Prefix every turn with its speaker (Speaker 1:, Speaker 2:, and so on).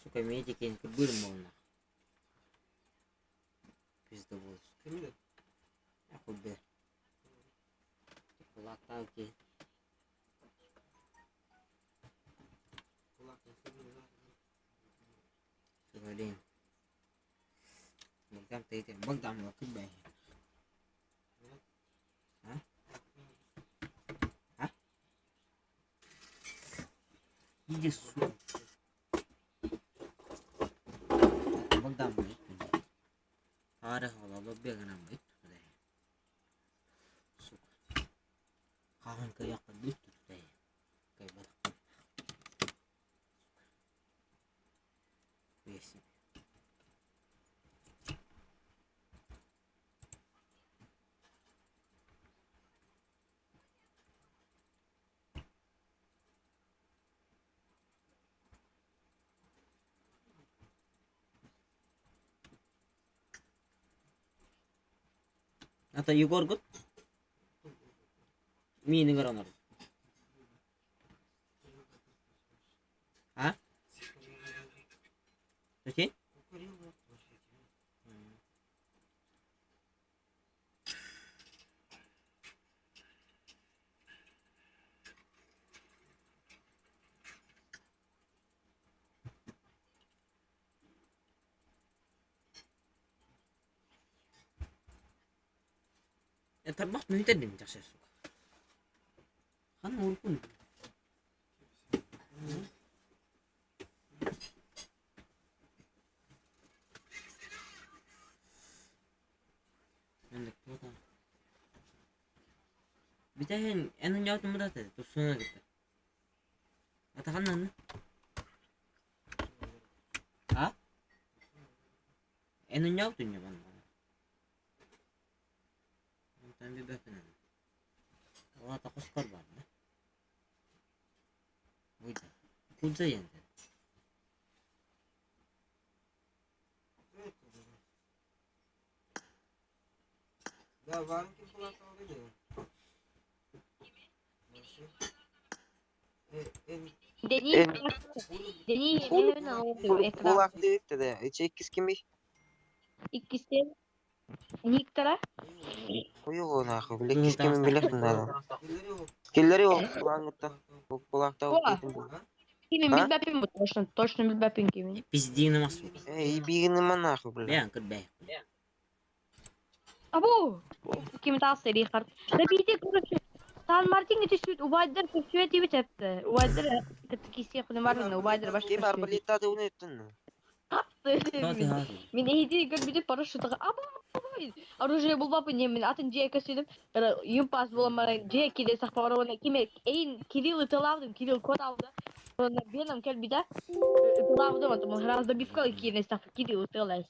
Speaker 1: Сука, медикин кырбыырым буолла. Пиздобол. Ахуй Кулактаах киһи. Блин. Богдан ты Богдан кырбай. А? А? Иди, сука. Богдан Сука. Хаһан кыайыахха бүт кыайбатахпын. Хуя себе. Ата Егоргут миинигэр онорбут. А? Окей? Тарбах мүһүтэр дим тахсар сука. Хан уркун. Бүтэһин эн унньаабытын быраата тупсуна кытта. Атахан А? Эн унньаабыт унньабан. Онтон билбэппин аны. Ол хоспор бар да. Уйда. Кудза ентер.
Speaker 2: Да, Ваньки была
Speaker 3: Дени
Speaker 2: Кулак да, эче иккис кимий?
Speaker 3: Иккисте Никтара?
Speaker 2: Хуй нахуй, бля, иккис кимин билэхпин надо. Киллери ол кулаангытта. Кулакта
Speaker 3: О! Кимин билбэппин бу точно, точно билбэппин кимин.
Speaker 1: Пиздиным асу.
Speaker 2: Эй, бигинема нахуй, бля.
Speaker 1: Бэйэн кырбай.
Speaker 3: Абу! Кими таас сэрии харт. Да биите короче, Сан Мартин түспүт убайдар көстүбэт ибит эпти. Убайдар кытта кисе хуны бар убайдар башка
Speaker 2: Ким
Speaker 3: көстүбэт.
Speaker 2: арбалеттады уну өттүн?
Speaker 3: Мин эһиди көрбүтүм парашютага абу оружие булбаппын не мин атын дьиэ көстүдүм юмпас буолан баран дьиэ киирэ сахпабар уонна ким эйин Кирилл ыталаабытым Кирилл код алда уонна Веном кэлбитэ ыталаабытым отум раз добивка киирэ сахпа Кирилл ыталаас.